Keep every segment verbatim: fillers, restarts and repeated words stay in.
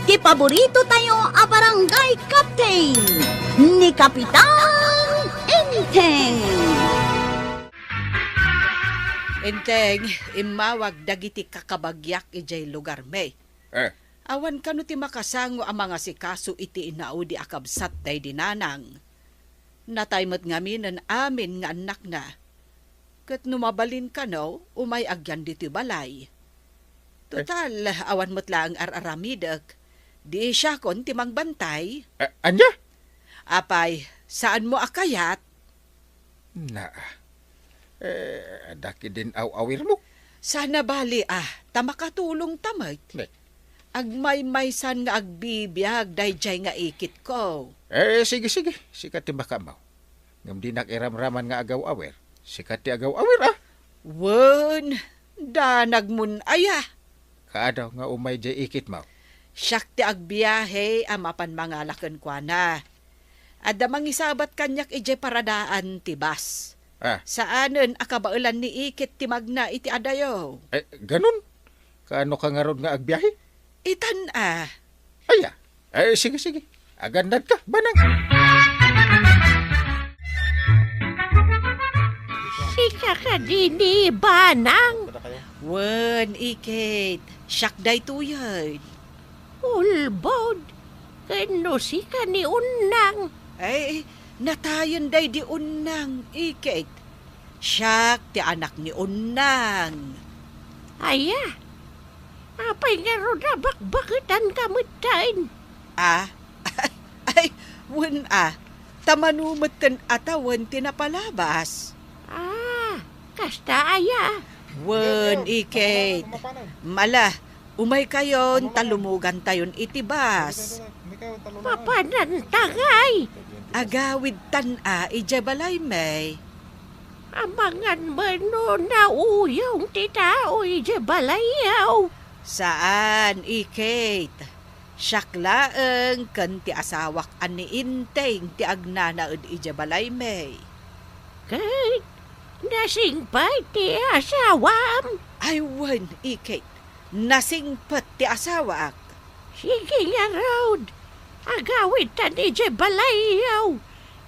Ti paborito tayo a barangay captain, ni Kapitan Enteng. Enteng, immawag dagiti kakabagiak idiay lugarmi. Eh. Awan kano ti makasango a mangasikaso iti inaudi a kabsat daydi nanang. Natay met ngaminen amin nga annakna. Ket no mabalin kano, umay agyan ditoy balay. Total, awan met laeng ar-aramidek. Di siakon ti mangbantay. A-, ania? Apay, saanmo a kayat? Naa. Eh, adda ketdin aw-awirmo? Sana bali, ah, ta makatulongta met. Ne. Agmaymaysan nga agbibiag daydiay nga ikitko. Eh, sige, sige. Sika ti makaammo. Ngem dinak iramraman nga agaw-awir. Sika ti agaw-awir, ah. Wen, danagmon aya. Kaano nga umay diay ikitmo? Siak ti agbiahe a mapan mangala kenkuana. Adda mangisabat kaniak idiay paradaan ti bus. Ah. Saanen a kabaelan ni Ikit ti magna iti adayo. Eh, ganun? Kaano ka ngarud nga agbiahe? Itan a. Aya. Eh, sige, sige. Agannadka, Banang. Sika kadi ni Banang? Wen, Ikit. Siak daytoyen. Ulbod, ken no sika ni Unnang? Ay, natayen daydi Unnang, Ikit. Siak ti anak ni Unnang. Aya, apay ngarud a bakbaketanka metten? Ah? Ay, wen a. Ta mano metten a tawen ti napalabas? Ah, kasta aya? Wen, Ikit. Mala, umaykayon ta lumugantayon iti bus. Mapananta ngay? Agawidtan a idiay balaymi. Amangan met no nauyong ti tao idiay balayyo? Saan, Ikit. Siak laeng ken ti asawak a ni Enteng ti agnanaed idiay balaymi. Ket nasingpet ti asawam? Ay wen, Ikit. Nasingpet ti asawaak. Sige ngarud, agawidtan idiay balayyo,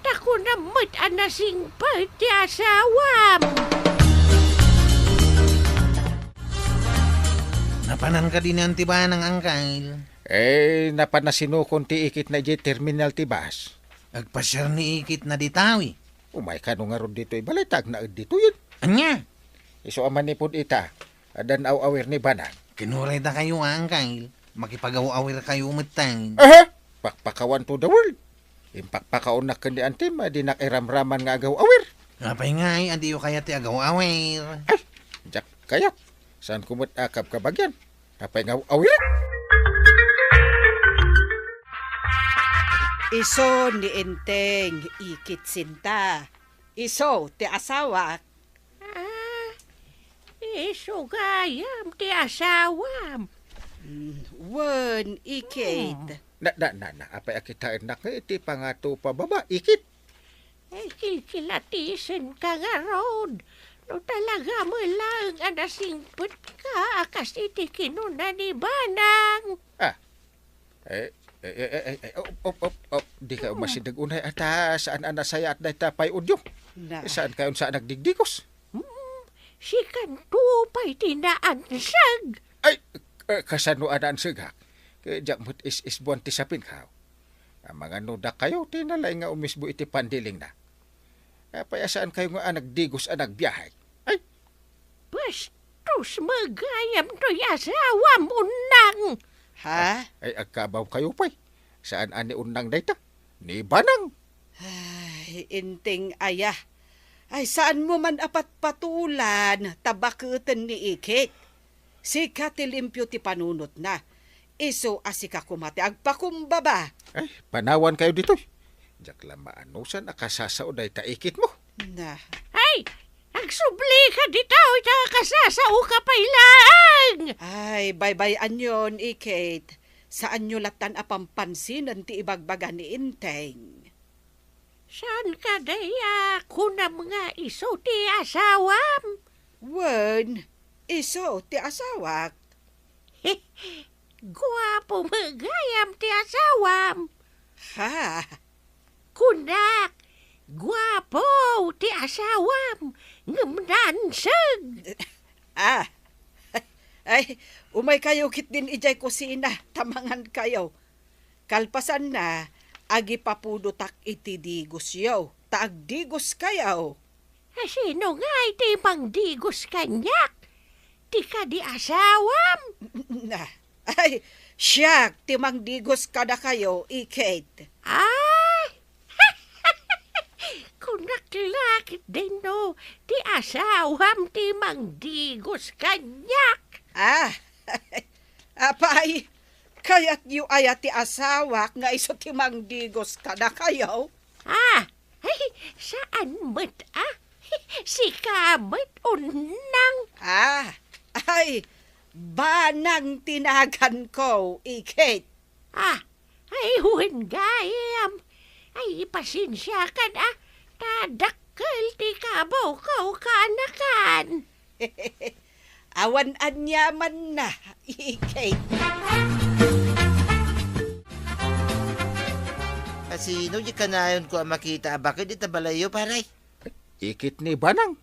ta kunam met a nasingpet ti asawam. Napanan kadi ni Auntie Banang, Angkel? Eh, napan a sinukon ti ikitna idiay terminal ti bus. Agpasiar ni Ikit na ditawi. Umay kano ngarud ditoy balay ta agnaed ditoyen. Ania? Isu a manipud ita, addan aw-awir ni Banang. Kinurayta kayo, Angkel. Makipagaw-awir kayo metten. Aha! Pakpakawan to the world. Impakpakaonnak ken ni Antim a dinak iramraman nga agaw-awir. Apay ngay a diyo kayat ti agaw-awir? Ay, diak kayat. Saanko met a kabkabagian. Apay nga aw-awir? Isu ni Enteng, Ikit sinta. Isu ti asawak. Ah, isu gayam ti asawam. Mm, wen, Ikit. Hmm. Na, na, na, na, apay a kitaennak nga iti pangato pababa, Ikit? Eh, kilkilatisenka ngarud. No talaga met laeng a nasingpetka a kas iti kinuna ni Banang. Ah, Eh, eh, eh, eh, eh, op, op, op, op. Dika umasideg unay a ta saan a nasayaat dayta pay-odyo. Na. Saan kayon saan nagdigdigos? Hmm, sikanto pay ti naanseg. Ay, eh, kasano a naansegak? Ket diak met is-isbuan ti sapinkaw. Amangan no dakayo ti nalaing nga umisbu iti pandilingna. Apay a saan kayo nga a nagdigos a nagbiahe? Ay! Bastos met gayam toy asawam, Unnang! Ha? Ay, agkabaw kayo pay. Saan a ni Unnang dayta? Ni Banang. Ay, Enteng aya. Ay, saanmo man a patpatulan ta baketen ni Ikit. Sika ti limpio ti panunotna. Isu a sika koma ti agpakumbaba. Ay, panawan kayo ditoy. Diak la maanusan a kasasao dayta ikitmo. Na. Ay, agsublika ditoy ta kasasaoka pay laeng. Ay, baybay-anyon, Ikit. Saanyo lattan a pampansinen ti ibagbaga ni Enteng. Saan kadi a kunam nga isu ti asawam? Wen, isu ti asawak. Guapo met gayam ti asawam. Ha? Kunak, guapo ti asawam, ngem nanseg. Ah, ay, umaykayo ketdin idiay kusina, ta mangankayo. Kalpasanna, agipapudotak iti digosyo, ta agdigoskayo. A, sino ngay ti mangdigos kaniak? Ti kadi asawam? Na, ay, siak ti mangdigos kadakayo, Ikit. Ah! Kunak la ketdin no, ti asawam ti mangdigos kaniak. Ah, apay, kayatyo aya ti asawak nga isu ti mangdigos kadakayo? Ah, ay, saan met, ah? Sika met, unang. Ah, ay, Banang ti naganko, Ikit. Ah, ay, wen gayam. Ay, pasensiakan, ah. Ta dakkel ti kabawko kaanakan. Awan aniamanna, Ikit. A, sino di kanayonko a makita a baket ita balayyo, pare? Ikit ni Banang.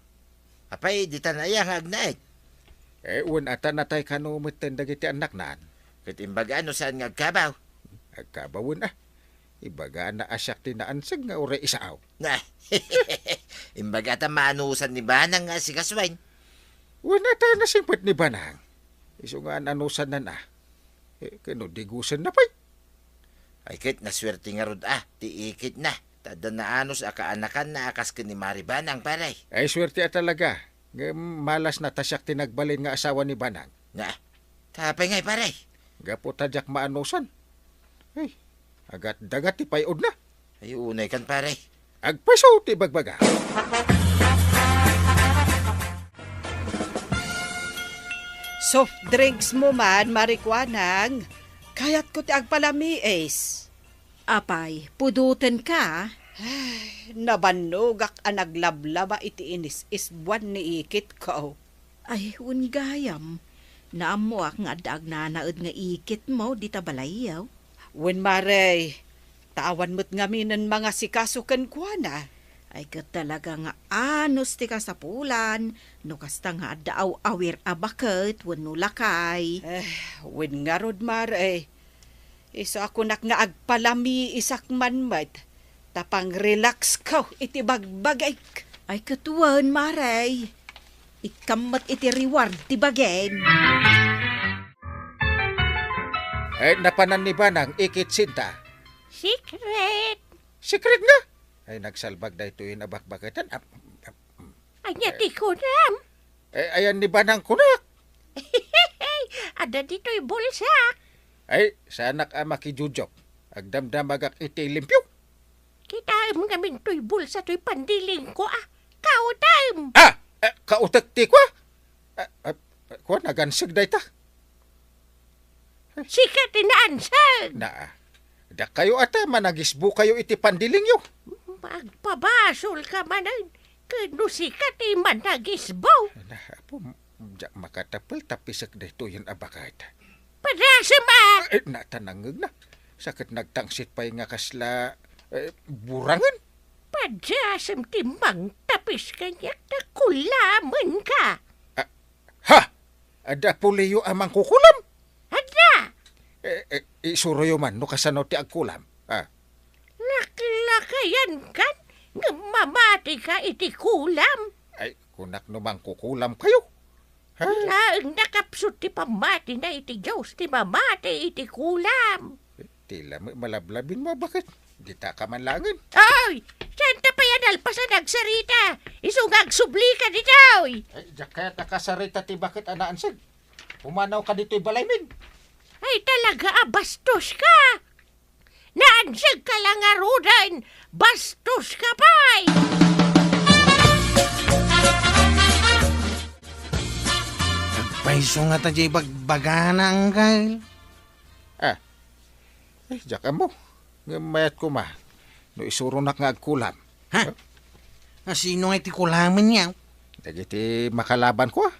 Apay, ditan aya nga agnaed? Eh, wen ata natay kano metten dagiti annaknan. Ket imbaga no saan nga agkabaw? Agkabawen, ah. Ibagana a siak ti naanseg nga uray isaaw. Na, imbaga ta maanusan ni Banang nga asikasuan. Wen ata nasingpet ni Banang. Isu nga an-anusanna, ah. Eh, kano digusenna pay? Ay, ket nasuerte ngarud, ah, ti Ikitna. Ta adda naanus a kaanakanna a kas ken ni Mari Banang, pare. Ay, suerte a talaga. Ngem malasna ta siak ti nagbalin nga asawa ni Banang. Nga, ta apay ngay, pare? Gapu ta diak maanusan. Ay, agatdagat ti pay-odna. Ay, unay kan, pare. Agpayso ti bagbaga. Soft drinks mo man, Mari Kuanang. Kayatko ti agpalamiis. Apay, pudotenka? Ay, nabannogak a naglablaba iti inis-isbuan ni Ikitko. Ay, wen gayam, naammoak nga adda agnanaed nga ikitmo dita balayyo. Wen, Mare, ta awan met ngaminen mangasikaso kenkuana. Ay, ket talaga nga anus ti kasapulan no kasta nga adda aw-awir a baket wenno lakay. Eh, wen ngarud, Mare, isu a kunak nga agpalamiisak man met, ta pang-relaxko iti bagbagik. Ay, ket wen, Mare, ikkam met iti reward ti bagim. Eh, napanan ni Banang, Ikit, sinta. Secret. Secret nga? Ay, nagsalbag daytoy a bakbaketan. Ap-, ap-, Ania ti kunam? Eh, ayan ni Banang kunak. Adda ditoy bulsak. Ay, saanak a makijujok. Agdamdamagak iti limpio. Kitaem ngamin toy bulsa toy pandilingko, ah. Kautem! Ah! Eh, kautek ti kua? Ah, ah, kua, naganseg dayta. Sika ti naanseg! Na, dakayo ata, managisbo kayo iti pandilingyo. Agpabasol ka manen, ken no sika ti managisbo. Na, apo, diak makatapel ta pisek daytoyen a baket. Padasem, ah! Eh, nata nangngegna. Saket nagtangsit pay nga kasla, eh, burangen. Padasem ti mangtapis kaniak ta kulamenka. Ah, ha! Adda puliyo a mangkukulam? Adda! Eh, eh, isuroyo man no kasano ti agkulam. Ah. Laklakayan kan, ngem mamati ka iti kulam. Ay, kunak no mangkukulam kayo. Ha? Laeng nakapsut ti pammatina iti Dios ti mamati iti kulam. Ti la met malablabin mo, baket? Dita ka man laengen. Ay! Saan ta pay a nalpas a nagsarita? Isu nga agsubli ka ditoy! Ay, diak kayat a kasarita ti baket a naanseg. Pumanaw ka ditoy balaymin. Ay, talaga a bastos ka! Naanseg ka la ngaruden! Bastos ka pay! Agpayso ngata diay bagbagana, Angkel. Ah. Eh, diak ammo. Ngem mayat koma no isuronak nga agkulam. Ha? Huh? A, sino nga iti kulamen yaw? Dagiti makalabanko, ah.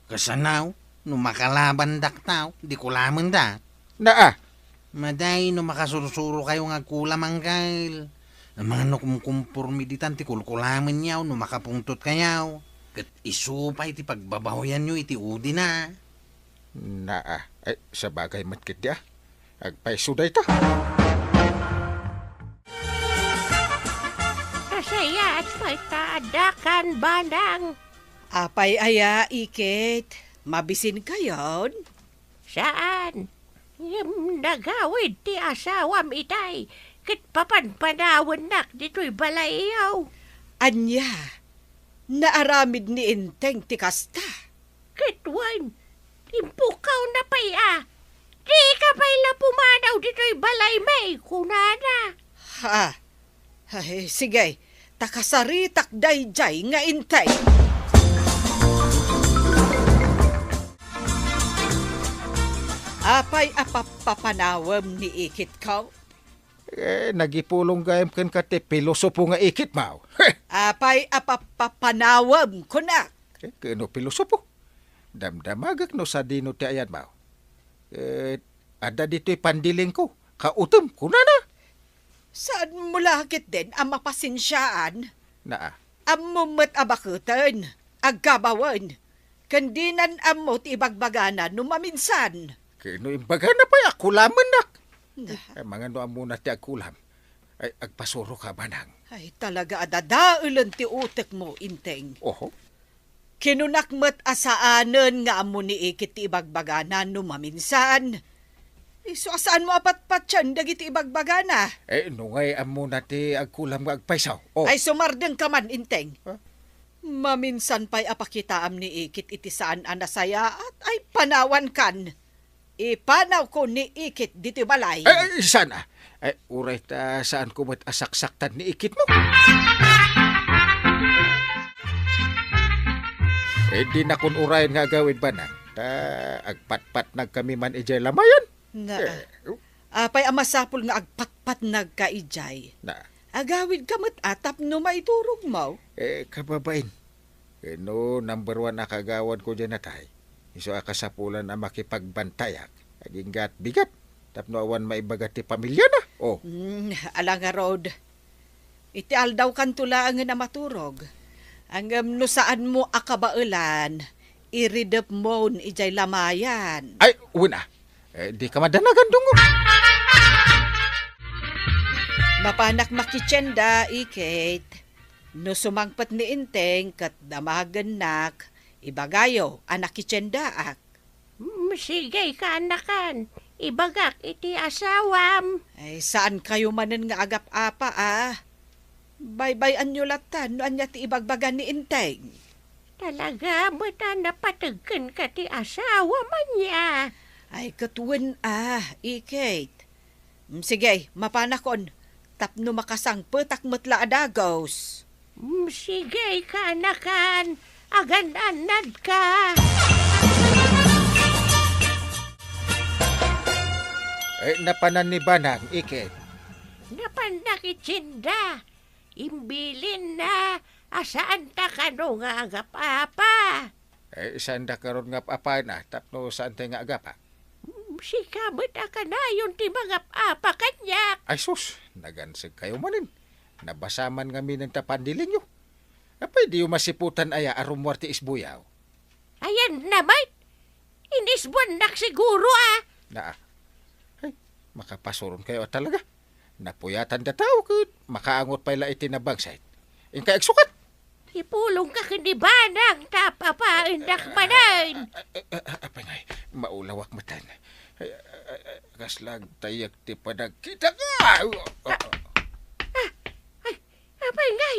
Kasanaw? No makalabandak taw, di kulamenda. Naa. Maday no makasursurokayo nga agkulam, Angkel. Amangan no kumkumpormi ditan ti kulkulamenyo no makapungtotkayo. Ket isu pay ti pagbabahoyanyo iti udina. Naa. Ay, sabagay met ketdi, a. Agpayso dayta. Nasayaat pay ta addakan, Banang. Apay aya, Ikit? Mabisinkayon? Saan. Ngem nagawid ti asawam itay, ket papanpanawennak ditoy balayyo. Ania? Naaramid ni Enteng ti kasta? Ket wen, impukkawna pay a. Dika pay la pumanaw ditoy balaymi, kunana. Ha? Ay, sige, ta kasaritak daydiay nga Enteng. Apay a pappapanawem ni Ikitko? Eh, nagipulong gayam kenka ti pilosopo nga Ikitmo. Apay a pappapanawem, kunak? Eh, ket no pilosopo? Damdamagek no sadino ti ayanmo. Eh, adda ditoy pandilingko, kautem, kunana. Saanmo la ketdin a mapasensiaan? Naa. Ammom met a baketen, agkabawen, ken dinan ammo ti ibagbagana no maminsan. Ket no imbagana pay a kulamennak. Na. Eh, amangan no ammona ti agkulam. Ay, agpasuroka, Banang. Ay, talaga a dadaelen ti utekmo, Enteng. Oho. Kinunak met a saanen nga ammo ni Ikit ti ibagbagana no maminsan. Isu a saanmo a patpatien dagiti ibagbagana. Eh, no ngay ammona ti agkulam nga agpayso. Oh. Ay, sumardengka man, Enteng. Ha? Maminsan pay a pakitaam ni Ikit iti saan a nasayaat ay panawankan. Ipanawko ni Ikit ditoy balay. Ay, ay, saan a? Ay, uray ta saanko met a saksaktan ni Ikitmo. Eh, dinakon urayen nga agawid, Banang. Ta agpatpatnagkami man idiay lamayan. Na, eh, oh. Apay a masapul nga agpatpatnagka idiay? Na. Agawidka met a tapno maiturogmo. Eh, kababain. Ket no number one a kaagawanko diay natay, isu a kasapulan a makipagbantayak, agingga't bigat, tapno awan maibaga ti pamiliana. Oh. Hmm, ala ngarud. Iti aldawkanto laengen a maturog. Ngem no saanmo a kabaelan, iridepmon idiay lamayan. Ay, wen a. Eh, dika madanagan, dungngo. Mapanak makitienda, Ikit. No sumangpet ni Enteng ket damagennak, ibagayo a nakitiendaak. Mm, sige, kaanakan. Ibagak iti asawam. Ay, saankayo manen nga agap-apa, a. Baybay-anyo latta no ania ti ibagbaga ni Enteng. Talaga met a napateg kenka ti asawam, ania? Ay, ket wen a, Ikit. Mm, sige, mapanakon, tapno makasangpetak met la a dagus. Mm, sige, kaanakan, agan-annadka. Eh, napanan ni Banang, Ikit. Napannak iti tienda. Imbilinna a saanta kano nga agap-apa. Eh, saanda karon nga ap-apana, tapno saantay nga agapa? Mm, sika met a kanayon ti mangap-apa kaniak. Ay sus, nagansegkayo manen. Nabasa man ngamin ta pandilingyo. Apay, diyo masiputan aya a rummuar ti isbuyaw? Ayanna met. Inisbuannak siguro, a. Naa. Ay, makapasuronkayo a talaga. Napuyatan da tao ket makaangot pay la iti nabangsit. Inka agsukat. Ipulongka ken ni Banang ta ap-apaennak manen. A-, a-, a-, apay ngay, maulawak metten. Ay, ay, ay, ay, kasla agtayak ti panagkitak. Ah! Ah, ay, apay ngay,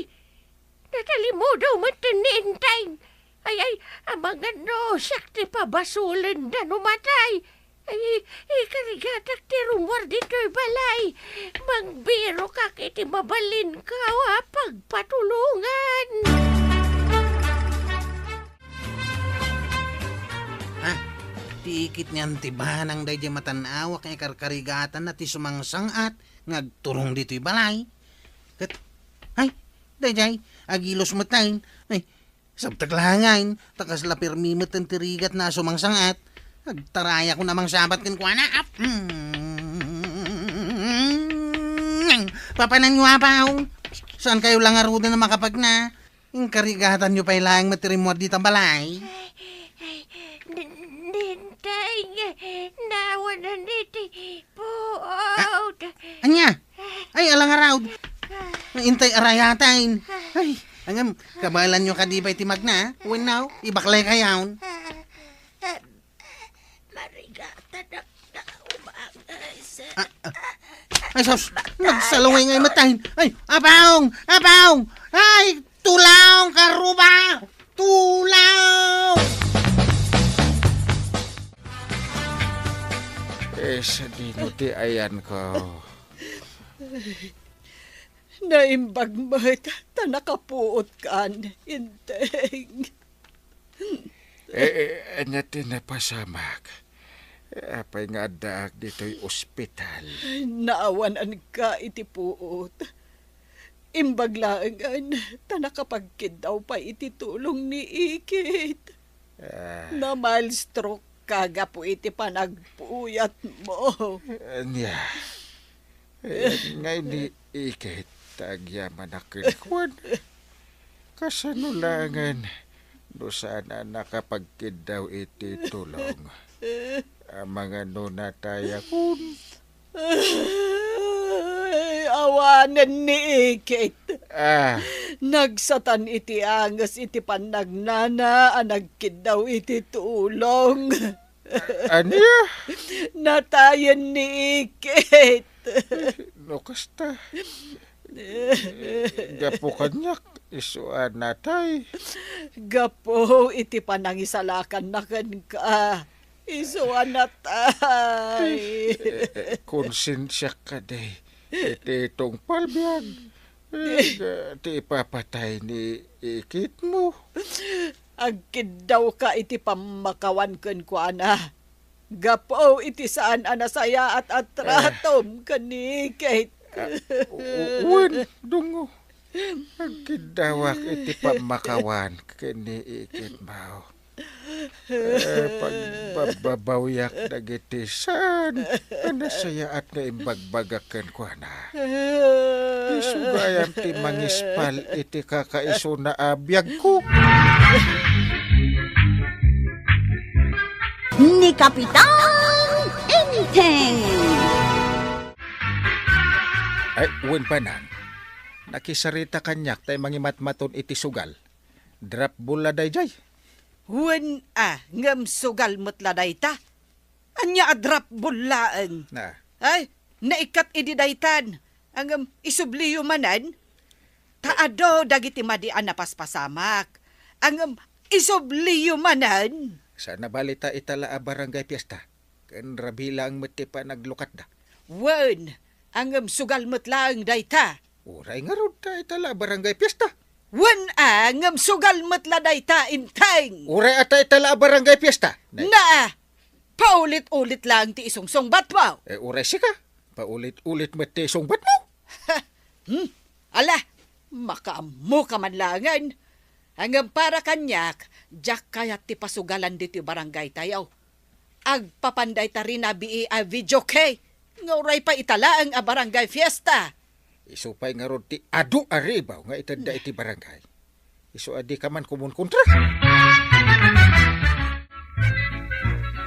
natalimudaw metten ni Enteng. Ay, ay, amangan no siak ti pabasolenda no matay. Ay, ikarigatak ti rummuar ditoy balay. Mangbirokak iti mabalinko a pagpatulongan. Ha? Ti Ikit ngan ti Banang daydiay matan-awak nga ikarkarigatanna ti sumangsang-at nga agturong ditoy balay. Ket, ay, daydiay, agilos metten. Ay, Sabtek la ngay, ta kasla permi met ti rigatna a sumangsangat. Agtarayakon a mangsabat kenkuana. Ap-, mm. Papananyo, Apaw. Saankayo la ngaruden a makapagna. Inkarigatanyo pay laeng met ti rimmuar dita balay. Ay, ay, di-, dintay nga naawanan iti puot. Ania? Ay, ala ngarud. Intay arayaten. Ay, ngem, kabaelanyo kadi pay ti magna, a? Wenno, ibaklekayon. Marigatanak nga umanges. Ah, ah. Ay, sus, nagsalungay nga imatahin. Ay, Apaw! Apaw! Ay, tulong, karuba! Tulong! Eh, sadino ti ayanko? Naimbag met, ta nakapuotkan, Inteng. Eh, eh, ania ti napasamak? Apay nga addaak ditoy ospital? Naawananka iti puot. Imbag laengen, ta nakapagkiddaw pay iti tulong ni Ikit. Ah. Na-mild stroke ka gapu iti panagpuyatmo. Ania? Ayan ngay ni Ikit, ta agyamanak kenkuana. Kasano laengen no saan a nakapagkiddaw iti tulong? Amangan no natayakon. Ay, awanen ni Ikit. Ah. Nagsatan iti anges iti pannagnana a nagkiddaw iti tulong. A-, ania? Natayen ni Ikit. No kasta, gapu kaniak, isu a natay. Gapu iti panangisalakanna kenka, isu a natay. Eh, eh, konsensiak kadi iti tungpal biag. Eh, ti ipapatay ni Ikitmo. Agkiddawka iti pammakawan kenkuana. Gapu iti saan a nasayaat a tratom ken ni Ikit. Ah, u-, wen, dungo. Agkiddawak iti pammakawan ken ni Ikitmo. Eh, pagbabawyak dagiti saan a nasayaat nga imbagbagak kenkuana. Isu gayam ti mangispal iti kakaisuna a biagko. Ni Kapitan Enteng. Ay, wen, Panang. Nakisarita kaniak tay mangimatmaton iti sugal. Drop ball la daydiay. Wen a, ngem sugal met la dayta. Ania a drop ball laeng? Na. Ay, naikkat idi daytan. Ngem isubliyo manen. Ta adu dagiti madi a napaspasamak. Ngem isubliyo manen. Saan a bali ta ita la a barangay fiesta. Ken rabii laeng met ti panaglukatda. Wen, ngem sugal met laeng dayta. Uray ngarud ta ita la barangay fiesta. Wen a, ngem sugal met la dayta, Enteng. Uray a ta ita la barangay fiesta. Nay. Naa, paulit-ulit laeng ti isungsungbatmo. Eh, uray sika, paulit-ulit met ti isungbatmo. Hmm, ala, makaammoka man laengen. Ngem para kaniak, diak kayat ti pasugalan ditoy barangaytayo. Agpapan dayta rinabii a video key, nga uray pay ita laeng a barangay fiesta. Isu pay ngarud ti adu a ribaw nga itedda iti barangay. Isu a dika man kumunkontra.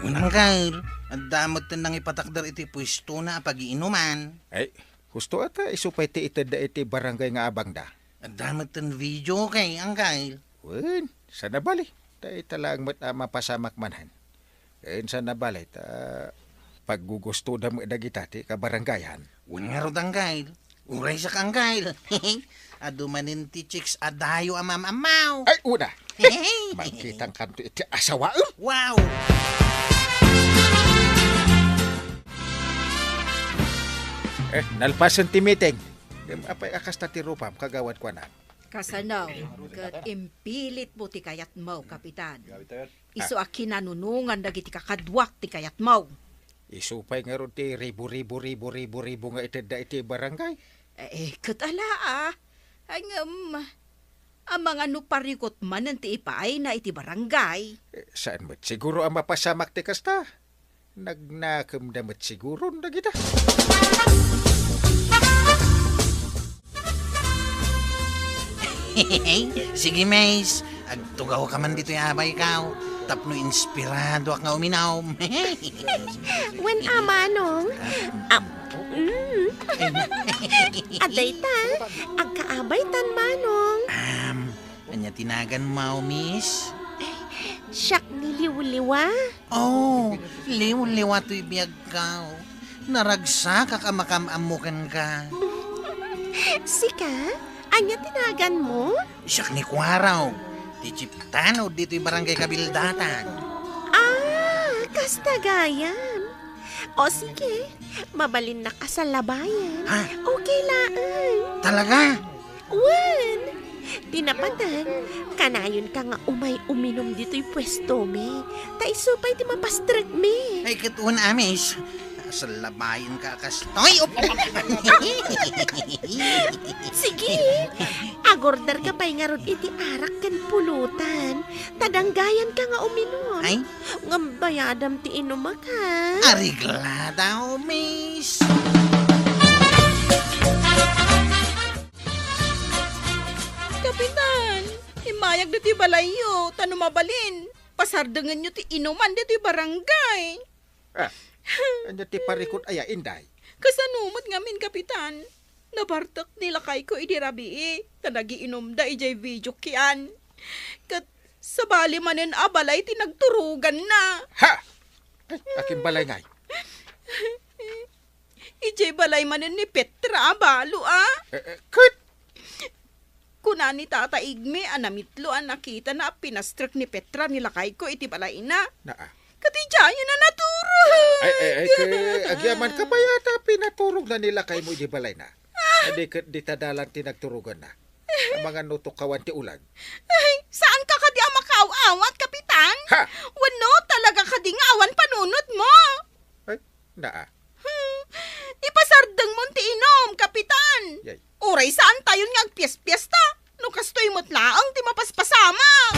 Unang kail, adda met ti nangipatakder iti puestona a pagiinuman. Ay, husto a ta isu pay ti itedda iti barangay nga abangda. Adda met ti video key, Angkel. Wen, saan a bali. Ta ita laeng met a mapasamak manen. Ken saan a bali, ta paggugustoda met dagita ti kabarangayan. Wen ngarud, Angkel. Uray sika, Angkel. Adu manen ti chicks a dayo a maam-ammaw. Ay, una. Magkitangkanto iti asawaem. Wow! Eh, nalpasen ti meeting. Ngem apay a kasta ti rupam, Kagawad Kuana? Kasano, ket impilitmo ti kayatmo, Kapitan. Isu a kinanunongan dagiti kakaduak ti kayatmo. Isu pay ngarud ti ribu-ribu, ribu-ribu, ribu nga itedda iti barangay. Eh, ket ala, a. Ay, ngem, Amangan no parikut manen ti ipaayna iti barangay. Eh, saan met siguro a mapasamak ti kasta? Nagnakemda met siguron dagita. Sige, Mace. Agtugawka man ditoy abaykaw tapno inspiradoak nga uminom. Wen a, Manong. Ah, mm. Adayta, agkaabaytan, Manong. Um, ania ti naganmo, Miss? Siak ni Liwliwa. Oh, Liwliwa toy biagko. Naragsakak a makaam-ammo kenka. Sika? Ania ti naganmo? Siak ni Kuarog, ti chief tanod ditoy barangay Kabildatan. Ah, kasta gayam. O sige, mabalinnak a salabayen. Ha? Okay laeng. Talaga? Wen, ti napaten, kanayonka nga umay uminom ditoy puestomi. Ta isu pay ti mapastrekmi. Ay, ket wen, Miss. Salabayenka a kastoy. Op. Sige, agorderka pay ngarud iti arak ken pulutan. Ta danggayanka nga uminom. Ay? Ngem bayadam ti inumak, ha? Areglada, Miss. Kapitan, immayag ditoy balayyo, ta no mabalin, pasardengenyo ti inuman ditoy barangay. Ah, ania ti parikut aya, Inday? Kasano met ngamin, Kapitan? Nabartek ni lakayko idi rabii, ta nagiinumda idiay video kian. Ket sabali manen a balay ti nagturoganna. Ha? Ay, akin balay ngay? Idiay balay manen ni Petra a balo, a. Eh, eh, ket? Kuna ni Tata Igme a namitlo a nakitana a pinastrek ni Petra ni lakayko iti balayna. Naa. Ket idiayen a naturog. Ay, ay, ay, ket agyamankami a ta pinaturogna ni lakaymo idi balayna. Adi ket dita dalan ti nagturoganna. Amangan no tukkawan ti ulag. Ay, saanka kadi a makaaw-awat, Kapitan? Ha? Wenno talaga kadi nga awan panunotmo? Ay, naa. Hmm, ipasardengmon ti inum, Kapitan. Yay. Uray saantayon nga agpiaspiesta. No kastoy met laeng ti mapaspasamak.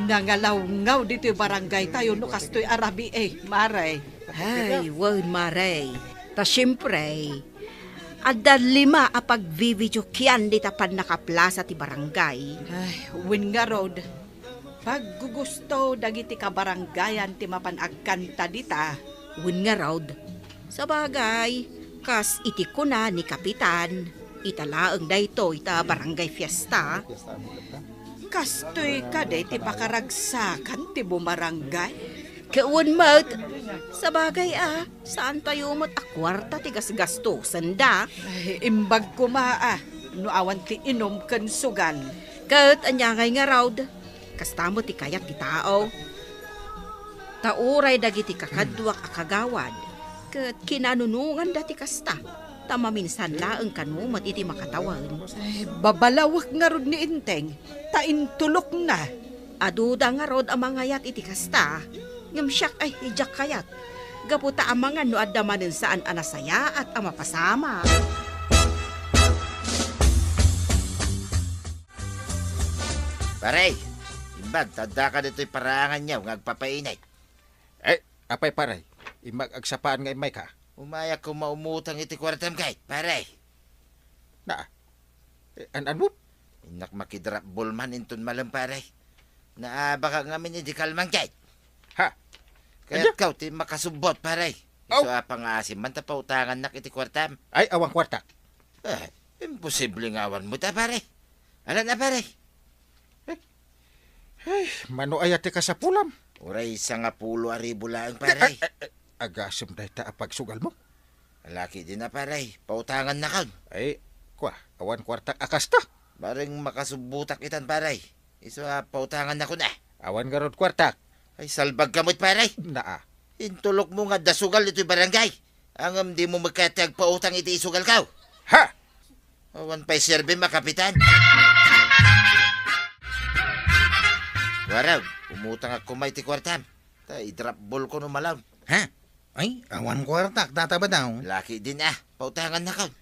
Nangalawngaw ditoy barangaytayo no kastoy a rabii, Mare. Ay, wen, Mare. Ta siempre, adda lima a pagvivideokian dita pannakaplasa ti barangay. Ay, wen ngarud, paggugusto dagiti kabarangayan ti mapan agkanta dita. Wen ngarud, sabagay, kas iti kuna ni Kapitan, ita laeng daytoy ta barangay fiesta. Kastoy kadi ti pakaragsakan ti bumarangay? Ket wen met, sabagay a, saantayo met a kuarta ti gasgastosenda. Ay, imbag koma a, no awan ti inum ken sugal. Ket ania ngay ngarud, kasta met ti kayat ti tao. Ta uray dagiti kakaduak a kagawad, ket kinanunonganda ti kasta, ta maminsan laeng kano met iti makatawen. Ay, babalawek ngarud ni Enteng, ta intulokna. Aduda ngarud a mangayat iti kasta, ngem siak ay diak kayat, gapu ta amangan no adda manen saan a nasayaat a mapasamak. Pare, imbag, ta addaka ditoy paraanganyo nga agpapainit. Eh, apay, pare? Imbag agsapaan nga immayka. Umayak koma umutang iti kuartam, kay, pare. Na, eh, an-, anmo? Innak makidrapbol man inton malem, pare. Naabaka ngamin idi kalman, kay. Ha? Kayatko ti makasubbot, pare. Aw. Isu a pangaasim man ta pautangannak iti kuartam. Ay, awan kuartak. Eh, imposible nga awan mo ta, pare. Ala na, pare. Eh, ay, mano aya ti kasapulam? Uray sangapulo a ribu laeng, pare. Ay, ay, ay, agasem dayta a pagsugalmo. Alaki din na, pare. Pautangannakon. Ay, kwa, awan kuartak a kasta. Bareng makasubbotak itan, pare. Isu a pautangannakon, eh. Awan garud kuartak. Ay, salbag ka met, pare. Naa. Intulokmo nga adda sugal ditoy barangay. Ngem dimo met kayat ti agpautang iti isugalko. Ha? Awan pay serbim a kapitan. Waraw, umutangak koma iti kuartam. Ta idrapbol ko no malem. Ha? Ay, awan kuartak, data ba daw? Laki din, ah. Pautangannakon.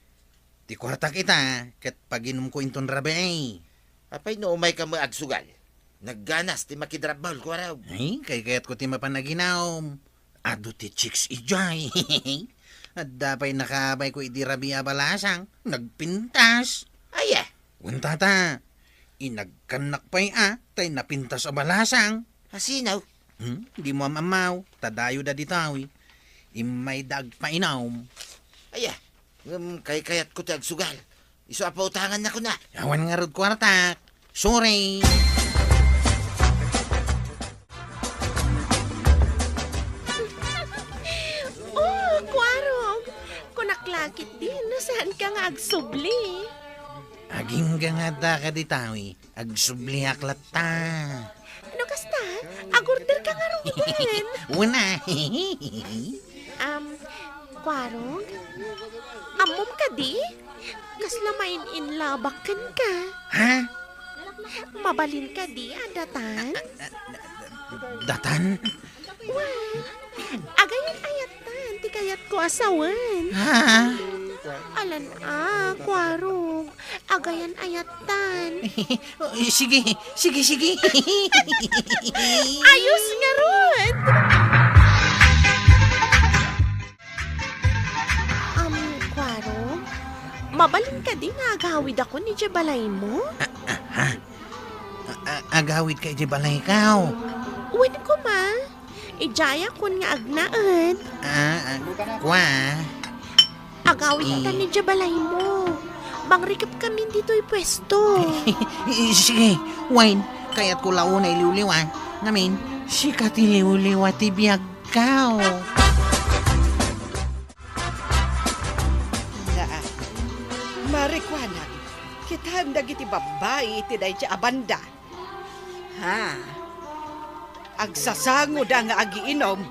Ikuartak ita, ket paginumko inton rabii. Apay no umayka met agsugal? Nagganas ti makidrabbal, Kuarog. Ay, kaykayatko ti mapan aginum. Adu ti chicks idiay. Adda pay nakaabayko idi rabii a balasang, nagpintas. Aya? Wen tata, inagkannak pay a, tay napintas a balasang. Asino? Hmm? Dimo am-ammaw, ta dayoda ditoy. Immayda agpainum. Aya, ngem kaykayatko ti agsugal. Isu a pautangannakon a. Awan ngarud kuartak. Sorry. Oh, Kuarog! Kunak la ketdi, no saanka nga agsubli? Agingga nga adda kadi tawi, agsubliak latta. No kasta, agorderka ngaruden. Una. Am, Kuarog? Ammom kadi? Kasla main-in love-ak kenka. Ha? Mabalin kadi a datan? Datan? Wen, agayan ayattan ti kayatko a sawen. Ha? Alan a, Kuarog. Agayan ayattan. Sige, sige, sige. Ayos ngarud! Am, Kuarog, mabalin kadi nga agawidakon idiay balaymo? A-, a-, ha? A-, a-, agawidka idiay balayko? Wen koma, idiayakon nga agnaed. A, a, kua. Agawidkan idiay balaymo. Mangrikepkamin ditoy puesto. Sige, wen, kayatko la unay liwliwa. Ngamin, sika ti liwliwa ti biag. Kao. Naa, marikuanak, kitaem dagiti babbai iti dayta a banda. Ha? Agsasangoda nga agiinum,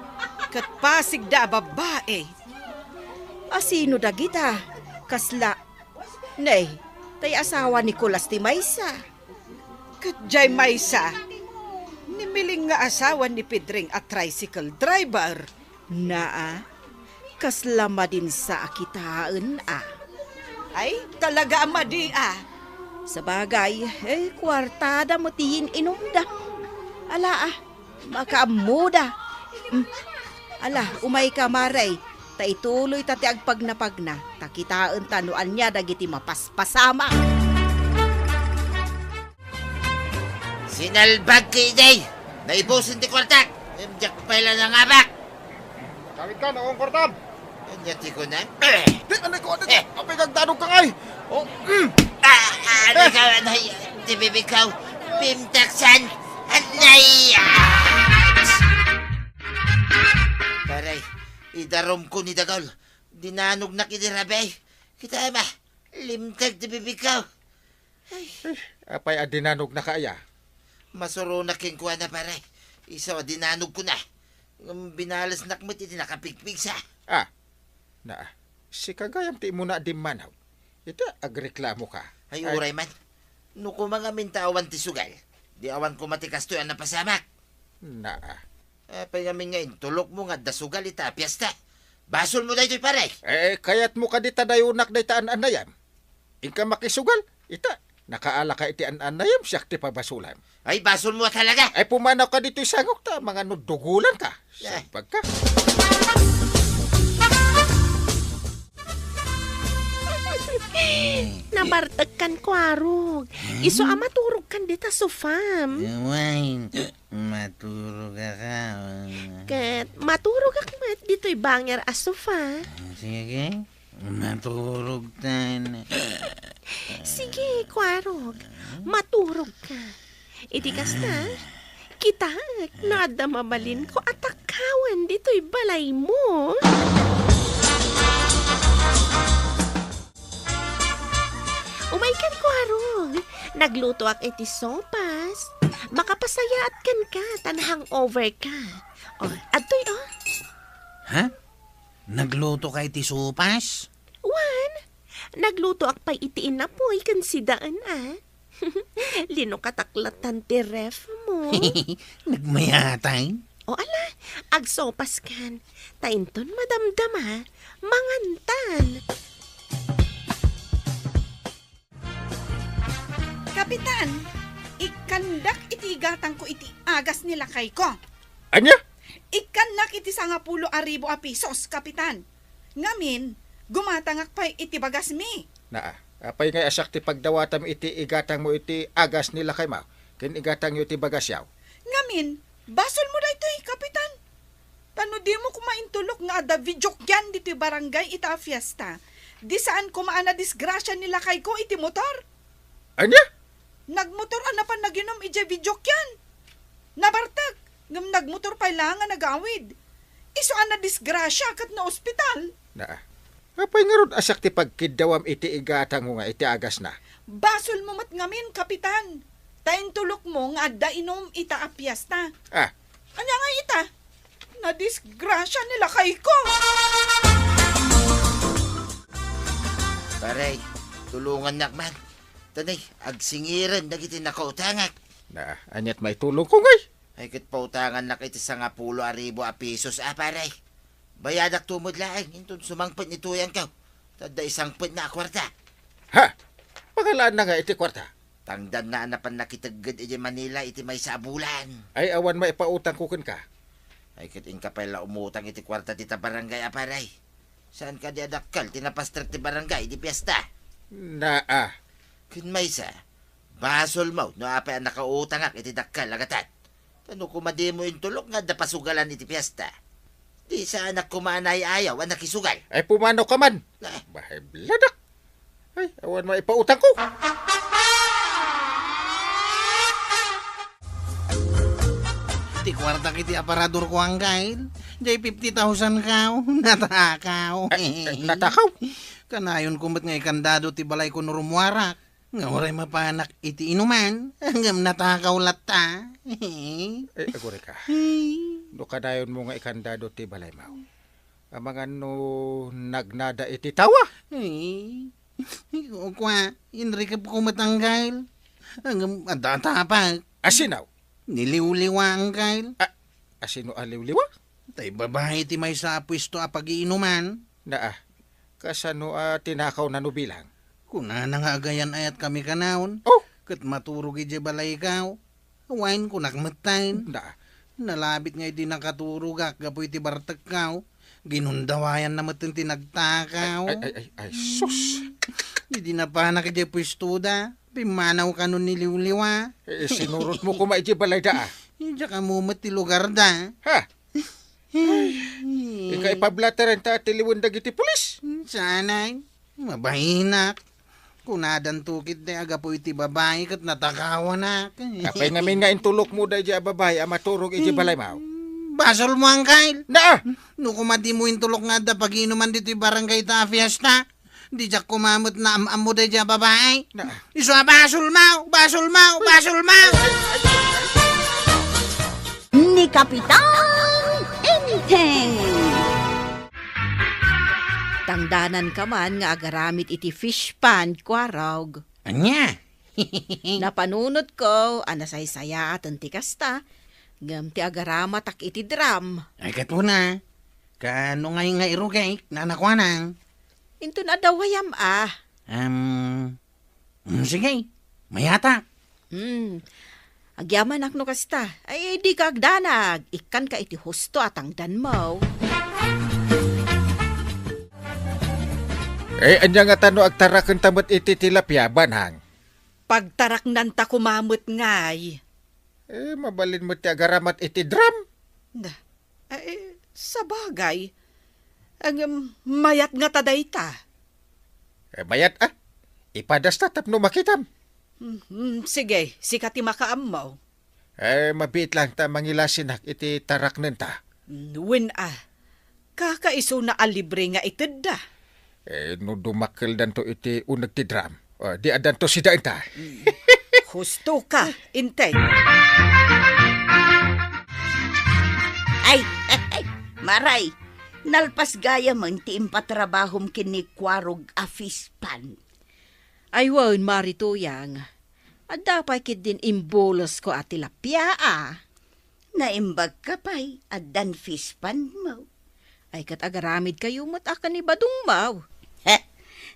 ket pasigda a babbai. Asino dagita? Kasla, ne, tay asawa ni Kulas ti maysa. Ket diay maysa, ni Miling nga asawa ni Pedring a tricycle driver. Naa, kasla madinsa a kitaen a. Ay, talaga a madi a. Sabagay, eh, kuartada met ti yin-inumda. Ala a, makaammoda. Mm. Ala, umayka, Mare. Ta ituloyta ti agpagnapagna, ta kitaenta no ania dagiti mapaspasamak. Sinalbagka idiay! Naibusen ti kuartak! Ngem diak pay la nangabak! Kawidka, no, ang kuartam! Ania ti kunam? Di, anay ko, anay ko! Eh! Apay kagdanogka ngay! Oh, mm! Ah, ah, anay ka, anay! Ti bibigko! Pimtaksan! Anay! Ah! Paray, idarumko ni Dagol. Dinanognak idi rabii. Kitaem a, limteg ti bibigko. Ay. Eh, apay a dinanognaka aya? Masuronak kenkuana, pare. Isu a dinanogkona. Ngem binalesnak met iti nakapigpigsa. Ah, naa. Sika gayam ti immuna a dimmanog. Ita, agreklamoka. Ay, ay, uray man. No koma ngamin ta awan ti sugal, di awan koma ti kastoy a napasamak. Naa. Apay ngamin nga intulokmo nga adda sugal ita a piesta? Basolmo daytoy, pare! Eh, kayatmo kadi ta dayonak dayta an-annayam? Inka makisugal, ita, nakaalaka iti an-annayam, siak ti pabasolam. Ay, basolmo a talaga! Ay, pumanawka ditoy sangok ta, mangano dugolanka. Eh. Sabagka. Nabartekkan, Kuarog. Isu a maturogkan dita sofam. Awayen. Maturogak. Ket maturogak met ditoy bangir a sofa. Sige, maturogtan. Sige, Kuarog, maturogka. Iti kasta, kitaek no adda mabalinko a takkawen ditoy balaymo. Umaykan, Kuarog. Naglutoak iti sopas. Makapasayaat kenka ta na-hangover ka. O, adtoy, o. Ha? Naglutoka iti sopas? Wen, naglutoak pay iti inapoy ken sidaen a. Linukatak latan ti ref mo. Nagmayatay? O ala, agsopaskan. Ta inton madamdama, mangantan. Kapitan, ikkandak iti igatangko iti agas ni lakayko. Ania? Ikkannak iti sangapulo a ribu a pisos, Kapitan. Ngamin, gumatangak pay iti bagasmi. Naa, apay ngay a siak ti pagdawatam iti igatangmo iti agas ni lakaymo ken igatangyo iti bagasyo? Ngamin, basolmo daytoy, Kapitan. Ta no dimo koma intulok nga adda videokean ditoy barangay ita a fiesta, di saan koma a nadisgrasia ni lakayko iti motor. Ania? Nagmotor a napan naginum idiay videokean. Nabartek, ngem nagmotor pay la nga nagawid. Isu a nadisgrasia ket naospital. Naa. Apay ngarud a siak ti pagkiddawam iti igatangmo nga iti agasna? Basolmo met ngamin, Kapitan. Ta intulokmo nga adda inum ita a fiesta. Ah. Ania nga ita? Nadisgrasia ni lakayko. Pare, tulongannak man. Tanay, agsingiren dagiti nakautangak. Na, aniat maitulongko ngay? Ay, ket pautangannak iti sangapulo a ribu a pisos, a, pare. Bayadak tumod laeng, inton sumangpet ni Tuyangko. Tadda isangpetna a kuarta. Ha? Pangalaanna nga iti kuarta? Tangdanna a napan nakitegged iti Manila iti maysa a bulan. Ay, awan maipautangko kenka. Ay, ket inka pay la umutang iti kuarta ti ta barangay a pare. Saan kadi a dakkel ti napastrek ti barangay iti fiesta? Naa. Ken maysa, basolmo no apay a nakautangak iti dakkel a gatad. Ta no koma dimo intulok nga adda pasugalan iti fiesta, di saanak koma a naayaw a nakisugal. Ay, pumanaw ka man. Ah. Bahay bladak. Ay, awan maipautangko. Ti kuartak iti aparadorko, Anggail. Jay fifty thousand kao. Natakaw. Ay, ay, natakaw? Kanayonko met nga ikandado ti balayko no rummuarak. Nga uray mapanak iti inuman, ngem natakaw latta. Eh, agurayka. No kanayonmo nga ikandado ti balaymo, amangan no nagnada iti tawa? Eh, kua, inrikepko met, Anggail. Ngem adda a tapak. Asino? Ni Liwliwa, Anggail. A, asino a Liwliwa? Tay babai ti maysa a puesto a pagiinuman. Naa, kasano a tinakawna no bilang? Kunana nga agayan-ayatkami kanayon. Oh! Ket maturog idiay balaykaw. Wen, kunak metten. Naa. Nalabit nga idi nakaturogak gapu iti bartekkaw, ginundawayanna metten ti nagtakaw. Ay, ay, ay, ay, sus! Idi napanak idiay puestoda, pimmanaw kanon ni Liwliwa. Eh, sinurotmo koma idiay balayda, a? Diak ammo met ti lugarda. Ha? Ay, ika ipablateren ta tiliwen dagiti pulis. Sanay, mabahinak. Kunadanto ketdi a gapu iti babai ket natakawanak. Apay ngamin nga intulokmo daydiay a babai a maturog iti balaymo? Basolmo, Anggail. Naa! No koma dimo intulok nga adda pagiinuman ditoy barangay ta a fiesta, diak koma met naam-ammo daydiay a babai. Na. Isu a basolmo, basolmo, basolmo! Ni Kapitan Enteng. Tangdananka man nga agaramid iti fish pond, Kuarog. Ania? Napanunotko a nasaysayaaten ti kasta, ngem ti agaramatak iti drum. Ay, ket kuna, kaano ngay nga irugik, nanakuanang? Inton adda wayam a. Am, mm, sige, mayata. Hmm. Agyamanak no kasta. Ay, dika agdanag. Ikkanka iti husto a tangdanmo. Eh, ania ngata no agtarakenta met iti tilapia, Banang? Pagtaraknanta koma met ngay. Eh, mabalin met ti agaramat iti drum. Na, eh, sabagay. Ngem, mayat ngata dayta. Eh, mayat, a. Ipadasta tapno makitam. Hmm, hmm, sige, sika ti makaammo. Eh, mabiit lang ta mangilasinak iti taraknenta. Hmm, wen a. Kakaisuna a libre nga itedda. Eh, no dumakkeldanto iti uneg ti drum, eh, di addanto sidaenta. Hmm. Husto ka, Enteng. Ay, ay, ay, Maray, nalpas gayamen ti impatrabahom ken ni Kuarog a fish pond. Ay wen, Mari Tuyang. Adda pay ketdin imbulosko a tilapia, a. Naimbagka pay, addan fish pond mo. Ay, ket agaramidkayo met a ken ni Badong mo. Heh,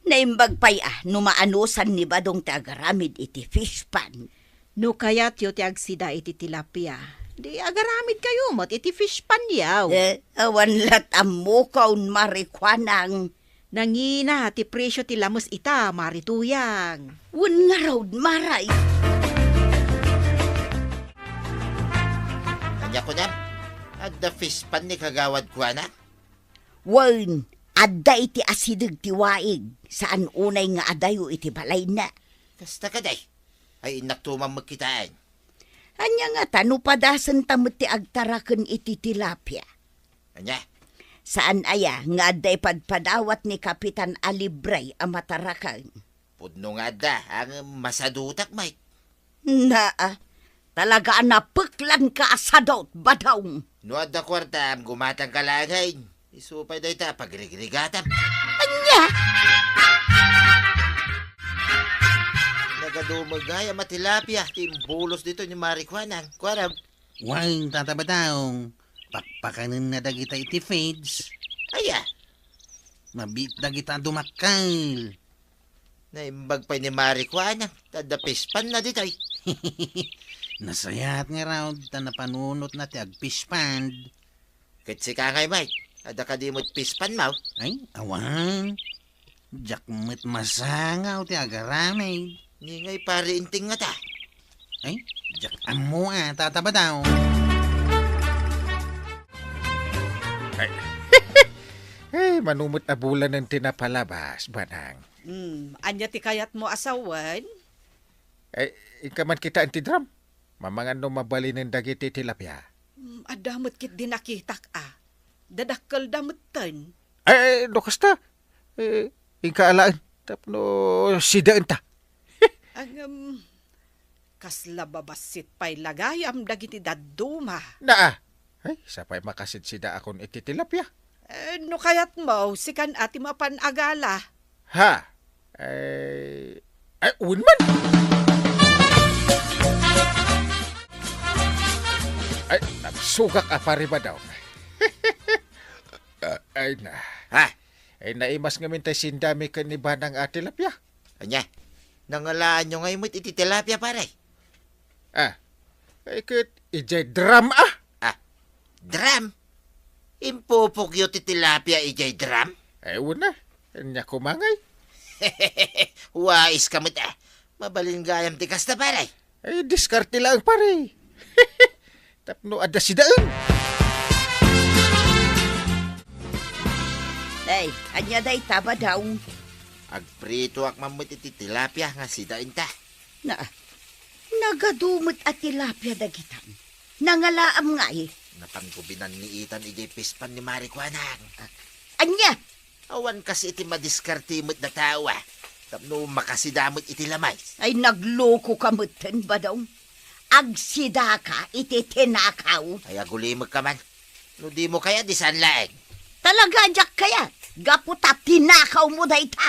Naimbag pay a no maanusan ni Badong ti agaramid iti fish pond. No kayatyo ti agsida iti tilapia, di agaramidkayo met iti fish pond yaw. Eh, awan lat ammokon, Mari Kuanang. Nangina ti presio ti lames ita, Mari Tuyang. Wen ngarud, Maray. Ania kunam? Adda fish pond ni Kagawad Kuanang? Wen, adda iti asideg ti waig, saan unay nga adayo iti balayna. Kasta kadi? Ay, innak tumang met kitaen. Ania ngata no padasenta met ti agtaraken iti tilapia? Ania? Saan aya nga adda ipadpadawat ni Kapitan a libre a mataraken? Pudno nga adda, ngem masadutak, Mike. Naa, talaga a napeklanka a sadut, Badong. No adda kuartam, gumatangka laengen. Isu pay dayta, pagrigrigatam. Ania? Nagadumeg ngay a matilapia ti imbulos ditoy ni Mari Kuanang. Kuarag. Wen, Tata Badong, pakpakanenna dagita iti feeds. Aya? Mabiit dagita a dumakkel. Naimbag pay ni Mari Kuanang, ta adda fish pond na ditoy. Nasayaat ngarud ta napanunotna ti ag-fish pond. Ket sika ngay, Mike, adda kadi met fish pond mo? Ay, awan. Diak met masangaw ti agaramid. Ni ngay pari inting ngata? Ay, diak ammo a, Tata Badong. Ay. Eh, mano met a bulanen ti napalabas, Badong. Hmm, ania ti kayatmo a sawen? Ay, inka man kitaen ti drum. Mamangan no mabalinen dagiti tilapia. Hmm, adda met ketdi nakitak a. Dadakkelda metten. Ay, no kasta, eh, inka alaen tapno sidaenta. Ngem, kasla babassit pay la gayam dagiti dadduma. Naa. Ay, sa pay makasidsida akon iti tilapia. Eh, no kayatmo, sikan a ti mapan agala. Ha? Ay, ay, wen man. Ay, nagsugak a pari, Badong. Ay na. Ha? Ay, naimas ngamin tay sindami ken ni Badong a tilapia. Ania? Nangalaanyo ngay met iti tilapia, pare? Ah, ay ket idiay drum a. Ah, drum? Impupokyo ti tilapia idiay drum? Ay, wen a. Ania koma ngay? Wais ka met a. Mabalin gayam ti kasta, pare. Ay, diskarte laeng, pare. Tapno adda sidaen. Ay, ania dayta, Badong? Agpritoak man met iti tilapia nga sidaenta. Na, nagadu met a tilapia dagitam. Nangalaam ngay. Napanko binanniitan idiay fish pond ni Mari Kuanang. Ania? Awan kas iti madiskarte met a tao a tapno makasida met iti lamay. Ay, naglokoka metten, Badong. Agsidaka iti tinakaw. Ay, agulimekka man. No dimo kayat, di saan laeng. Talaga, diak kayat. Gapu ta tinakawmo dayta.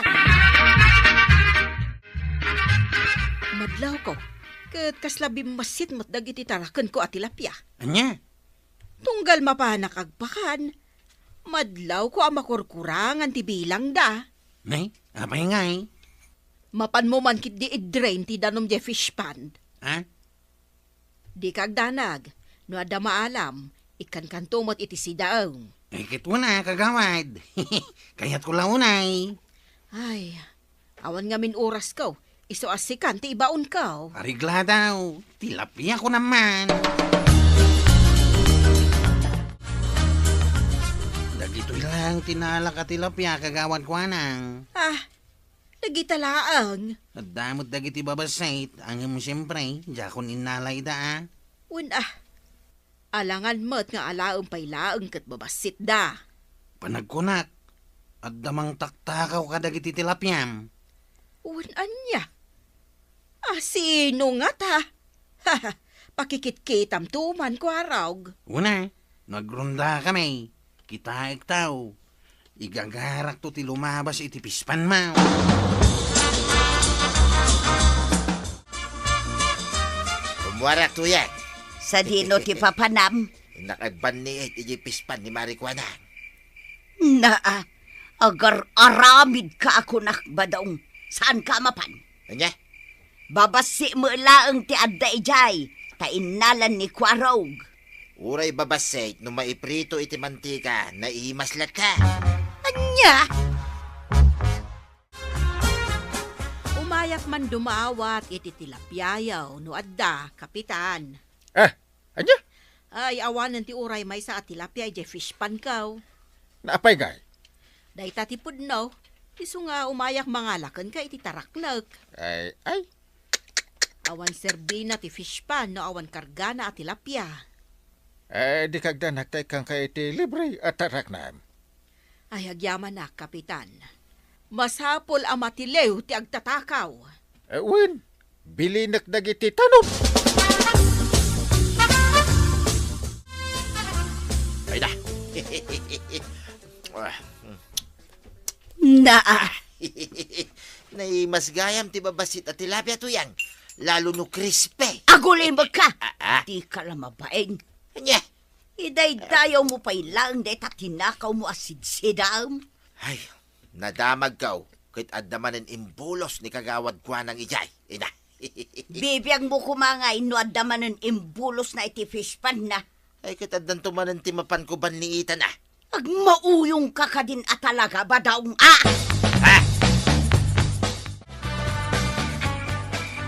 Madlawko, ket kasla bimmassit met dagiti tarakenko a tilapia. Ania? Tunggal mapanak agpakan, madlawko a makurkurangan ti bilangda. Nay, apay ngay? Mapanmo man ketdi i-drain ti danum diay fish pond. Ha? Dika agdanag, no adda maalam, ikkankanto met iti sidaem. Ay, ket wen a, kagawad. Kayatko la unay. Ay, awan ngamin orasko, isu a sikan ti ibaonko. Aregladaw, tilapia ko naman. Dagitoy lang ti naalak a tilapia, Kagawad Kuanang. Ah, dagita laeng. Adda met dagiti babassit, ngem siempre, diakon innala ida a. Wen a, alangan met nga alaem pay laeng ket babassitda. Panagkunak, adda mangtaktakaw kadagiti tilapiam. Wen ania? A, sino ngata? Pakikitkitamto man, kuarog. Wen a, no agrondakami, kitaekto. Igagarakto ti lumabas iti fish pond mo. Rummuarak, Tuyang. Sadino ti papanam? Innak agbanniit iti fish pond ni Mari Kuanang. Naa, Agar-aramidka a kunak, Badong. Saanka a mapan? Ania? Babassi met laeng ti adda idiay, ta innalan ni Kuarog. Uray babassit no maiprito iti mantika, naimas latta. Ania? Umayak man dumawat iti tilapiayo no adda, Kapitan. Ah, ania? Ay, awanen ti uray maysa a tilapia idiay fish pond ko. Naapay ngay? Dayta ti pudno. Isu nga umayak mangala kenka iti taraknek. Ay, ay. Awan serbina ti fish pond no awan kargana a tilapia. Eh, di kagdan, agtaykan ka iti libre a taraknam. Ay, agyamanak, Kapitan. Masapul a matiliw ti agtatakaw. Eh, wen, bilinek dagiti tanod. Ay da. Ah, Na, ah, naimas gayam ti babassit a tilapia, Tuyang. Lalo no crispy. Agulimekka! Ah, ah. Dika la mabain. Ania? Idaydayawmo pay laeng dayta tinakawmo a sidsidam. Ay, nadamagko ket adda manen imbulos ni Kagawad Kuanang idiay, ina. Bibiagmo koma ngay no adda manen imbulosna iti fish pond na. Ay, ket addanto manen ti mapanko banniitan, a. Agmauyongka kadin a talaga, Badong, a! Ah!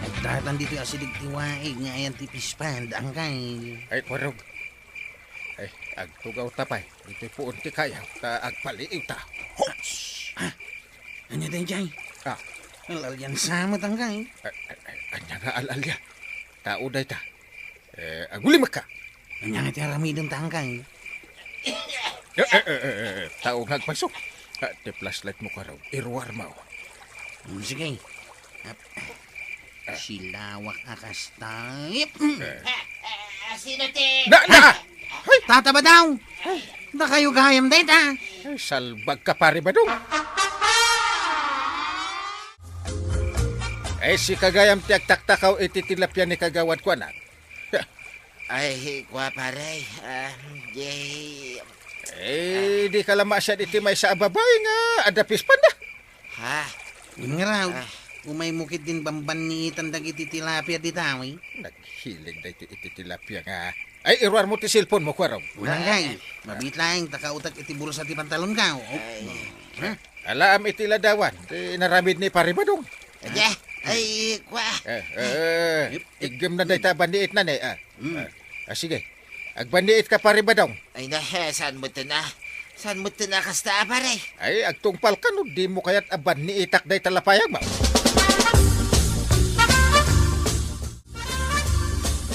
Nagdatan ditoy asideg ti waig nga ayan ti fish pond, angkay. Ay, Kuarog. Ay, agtugawta pay. Ditoy puon ti kayaw, ta agpaliiwta. Hops! Ah, ania daydiay? Ah. Al-alian sa met, angkay. Ay, ay, ay, ania nga al-alia? Tao dayta. Eh, agulimekka. Ania nga ti aramidenta, angkay? Eh, eh, eh, eh, eh, tao nga agpayso. Ah, ti flashlight mo, Kuarog. Iruarmo. Hmm, sige. Ap-, silawak a kasta. Ip-, mm. Eh. Ah, ah, sino ti Na, na! Ay! Tata Badong! Dakayo gayam dayta. Ay, salbagka, Pare Badong. Ay, sika gayam ti agtaktakaw iti tilapia ni Kagawad Kuanang. Ay, kua, pare. Ah, di, Eh, dika la maasian iti maysa a babai nga adda fish pond da. Ha? Wen ngarud, Ah. umaymo ketdin bambanniitan dagiti tilapia dita, wi? Naghilig daytoy iti tilapia nga. Ay, iruarmo ti cellphone mo, Kuarog. Unang kay, mabiit laeng ta kautak iti bulsa ti pantalonko. Oh. Ay. Ha? Alaam iti ladawan, ti inaramid ni Pare Badong. Ania? Ay, kua. Eh, eh, eh, Yep, yep. Iggemna dayta a banniitna, ne, ah. Mm. Ah, ah, sige. Agbanniitka, Pare Badong. Ay, na, eh, saan mo ito na? Saan mo ito na kasta, pare? Ay, agtungpalka no dimo kayat a banniitak dayta lapayag, ma.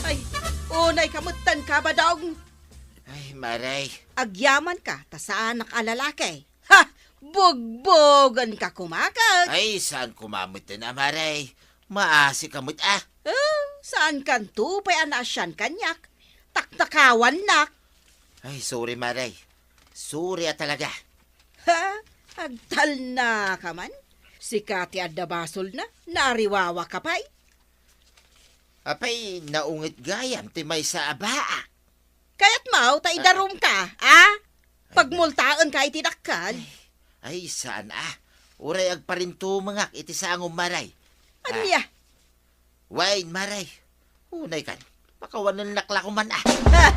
Ay, unay ka metten ka, Badong. Ay, maray. Agyamanka, ta saanak a lalaki. Ha! Bugbogenka koma ket. Ay, saan koma metten a, maray? Maasika met, a. Eh, saankanto pay a naasian kaniak. Taktakawannak. Ay, sorry, maray. Sorry a talaga. Ha? Agtalnaka man? Sika ti adda basolna, naariwawaka pay. Apay, naunget gayam ti maysa a baak. Kayatmo ta idarumka, a? Pagmultaenka iti dakkel. Ay, ay, saan, a? Uray agparintumengak iti sangom, maray. Ania? Ah. Wen, maray. Unay kan, pakawanennak la koman, a. Ah!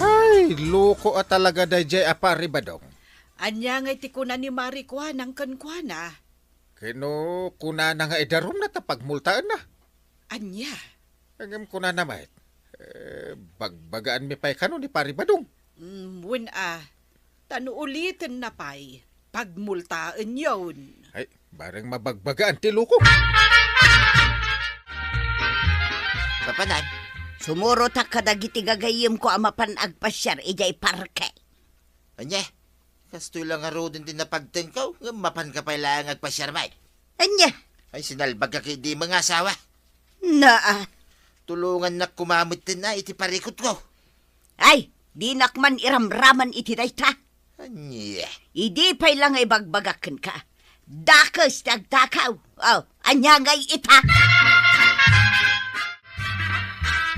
Ay, loko a talaga daydiay a Pare Badong. Ania ngay ti kuna ni Mari Kuanang kenkuana? Ken no kunana nga idarumna ta pagmultaenna. Ania? Ngem kunana met, eh, bagbagaanmi pay kano ni Pari Badong. Mm, wen a, ta no ulitenna pay, pagmultaenyon. Ay, bareng mabagbagaan ti loko. Papanan? Sumurotak kadagiti gagayyemko a mapan agpasiar idiay parke. Ania? Kastoy la ngaruden ti napagtengko, ngem mapanka pay laeng agpasiar met. Ania? Ay, sinalbagka ket di nga asawa. Naa. Tulongannak koma metten a iti parikutko. Ay, dinak man iramraman iti dayta. Ania? Idi pay la nga ibagbagak kenka, dakes ti agtakaw. Oh, ania ngay ita?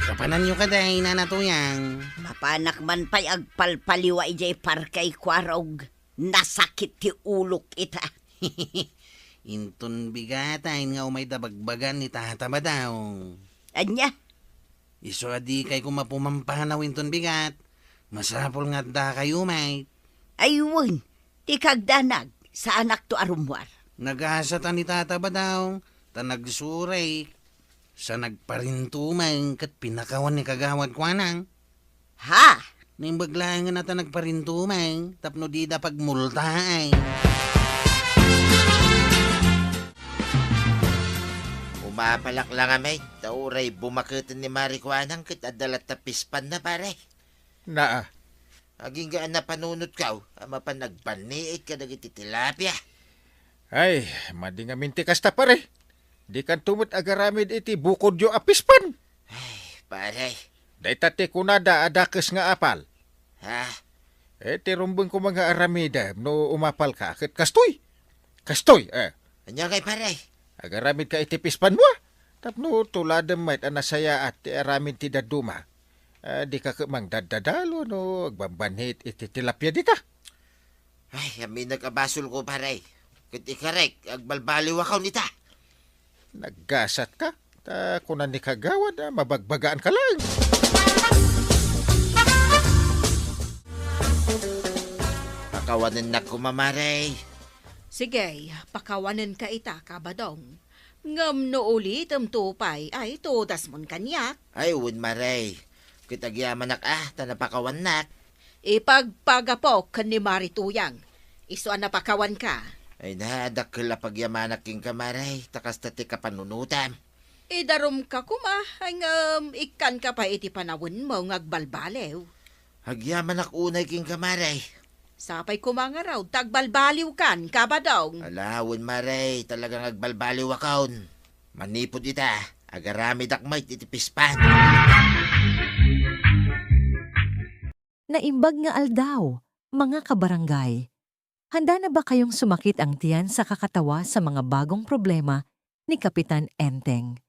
Kapananyo kadi, Nana Tuyang. Mapanak man pay agpalpaliwa idiay parkay, Kuarog. Nasakit ti ulok ita. Inton bigat nga umayda bagbagan ni Tata Badong. Ania? Isu a dikay koma pumampanaw inton bigat. Masapul nga addakayo met. Ay wen, ti kagdanag, saanakto a rummuar. Nagasat a ni Tata Badong, ta nagsuray. Sa nagparintumeng ket pinakawan ni Kagawad Kuanang. Ha? Naimbag laengen a ta nagparintumeng tapno dida pagmultaen. Umapalak la ngamin, ta uray bumaketen ni Mari Kuanang ket adda latta pispanna, pare. Naa. Agingga a napanunotkaw a mapan agbanniit kadagiti tilapia. Ay, madi ngamin ti kasta, pare. Dikanto met agaramid iti bukodyo a pispan. Ay, pare. Dayta ti kunada a dakes nga apal. Ha? Eh, ti rumbeng koma nga aramidem no umapalka, ket kastoy. Kastoy, eh. Ania ngay, pare? Agaramidka iti pispanmo, a? Tapno tuladem met a nasayaat ti aramid ti dadduma. Ah, dika ket mangdaddadalo no agbambanit iti tilapia dita. Ay, aminek a basolko, pare. Ket ikarek, agbalbaliwakon ita. Naggasatka, ta kuna ni Kagawad a mabagbagaanka laeng. Pakawanennak koma, Mare. Sige, pakawanenka ita, Kabadong. Ngem no ulitemto pay, ay tudasmon kaniak. Ay, wen, Mare. Ket agyamanak a ta napakawannak. Ipagpagapok ken ni Mari Tuyang. Isu a napakawanka. Ay na, dakkel a pagyamanak kenka, Mare, ta kasta ti kapanunotam. Idarumka koma, ay ngem ikkanka pay iti panawenmo nga agbalbaliw. Agyamanak unay kenka, Mare. Sapay koma ngarud ta agbalbaliwkan, Kabadong. Ala, wen, Mare, talagang agbalbaliwakon. Manipud ita, agaramidak met iti pispan. Naimbag nga aldaw, mga kabarangay. Handa na ba kayong sumakit ang tiyan sa kakatawa sa mga bagong problema ni Kapitan Enteng?